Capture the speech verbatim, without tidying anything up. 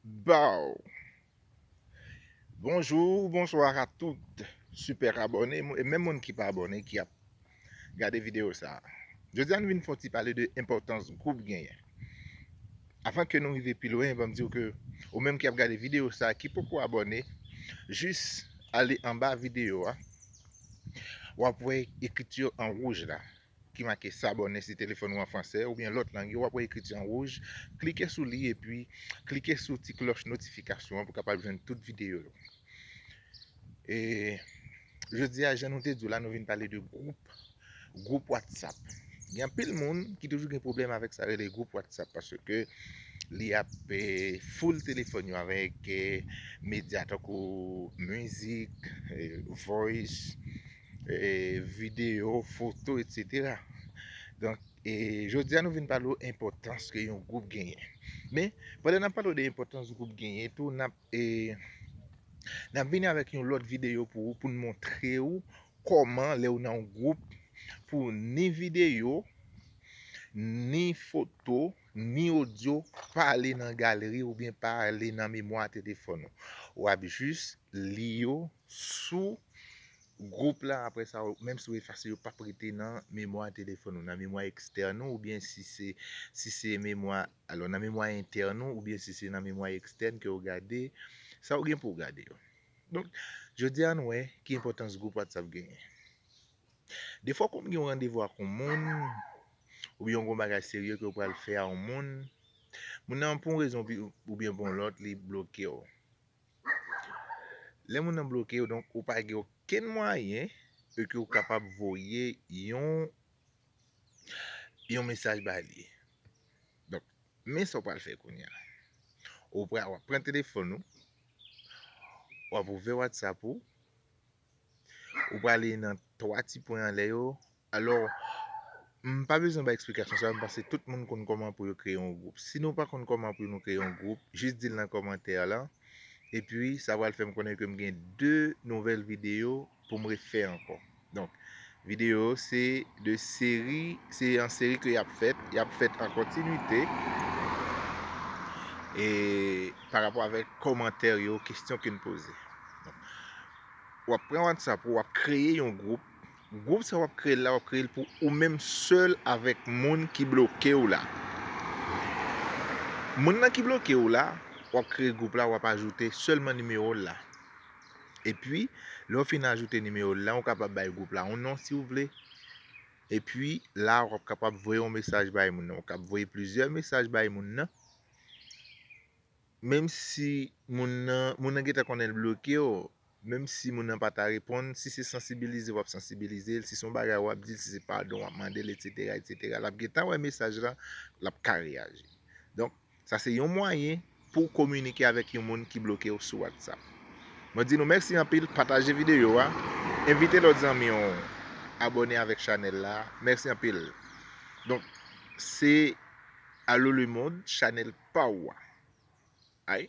Bow! Bonjou, bonswa a tout sipè abòne, e menm moun ki pa abòne, ki ap gade videyo sa a. Jodi a, nou vin fè yon ti pale de enpòtans gwoup genyen. Avan ke nou rive pi lwen, ban m di w ke ou menm ki ap gade videyo sa a, ki poko abòne, jis ale anba videyo a, w ap wè ekriti an wouj la ki make s'abonner si telefòn ou an fransè oubyen lòt lang yo, w ap wè ekriti an wouj, klike sou li epi klike sou ti klòch notifikasyon an pou w kapab jwenn tout videyo yo. E jodi a, jan nou te di w la, nou vin pale de gwoup, gwoup WhatsApp. Gen anpil moun ki toujou gen pwoblèm avèk sa rele gwoup WhatsApp, paske li ap eh, full telefòn yo avèk eh, medya tankou mizik, eh, voice, eh, videyo, foto, etsetera. Donk, eh, jodi a nou vin pale w enpòtans ke yon gwoup genyen. Men, pandan n ap pale w de enpòtans gwoup genyen tou, n ap eh, n ap vini avèk yon lòt videyo pou ou, pou n montre w kòman lè w nan yon gwoup, pou ni videyo, ni foto, ni odyo pa ale nan galeri oubyen pa ale nan memwa telefòn ou. W ap jis li yo sou gwoup la, apre sa, menm si w efase yo, p ap rete nan memwa telefòn ou, nan memwa ekstèn ou, oubyen si se, si se memwa, alò, nan memwa entèn ou, oubyen si se nan memwa ekstèn ke w gade, sa w gen pou w gade yo. Donk, jodi a nou wè ki enpòtans gwoup WhatsApp genyen. Defwa, kòm gen yon randevou ak yon moun, oubyen yon bagay serye ke w pral fè a yon moun, moun nan pou yon rezon oubyen pou yon lòt, li bloke w. Lè moun nan bloke w, donk ou pa gen okenn mwayen ke w kapab voye yon, yon mesaj ba li. Donk, men sa w pral fè kounye a. Ou pral, w ap pran telefòn ou, w ap ouvè WhatsApp ou, ou prale nan twa ti pwen anlè yo. Alò, m pa bezwen bay eksplikasyon sa, m panse tout moun konn kòman pou yo kreye yon gwoup. Si nou pa konn kòman pou nou kreye yon gwoup, jis di l nan kòmantè la. Epi, sa pral fè m konnen ke m gen de nouvèl videyo pou m refè ankò. Donk, videyo se de seri, se yon seri ke y ap fèt, y ap fèt an kontinite. E pa rapò avèk kòmantè yo, kesyon ke n poze. Donk, w ap pran WhatsApp ou, w ap kreye yon gwoup. Gwoup sa w ap kreye l la, w ap kreye l pou ou menm sèl avèk moun ki bloke w la. Moun nan ki bloke w la, w ap kreye gwoup la, w ap ajoute sèlman nimewo l la. Epi, lè w fin ajoute nimewo l la, ou kapab bay gwoup la yon non si w vle. Epi, la, w ap kapab voye yon mesaj bay moun nan. Ou kapab voye plizyè mesaj bay moun nan. Menm si moun nan, moun nan gentan konnen l bloke w, menm si moun nan pa ta reponn, si se sansibilize, w ap sansibilize l, si se yon bagay w ap di l, si se padon w ap mande l, etsetera, etsetera, l ap gentan wè mesaj la, l ap ka reyaji. Donk, sa se yon mwayen pou w kominike avèk yon moun ki bloke w sou WhatsApp. Mwen di nou mèsi anpil, pataje videyo a, envite lòt zanmi w abòne avèk chanèl la. Mèsi anpil. Donk, se Allô le monde, chanèl pa w a. Ay,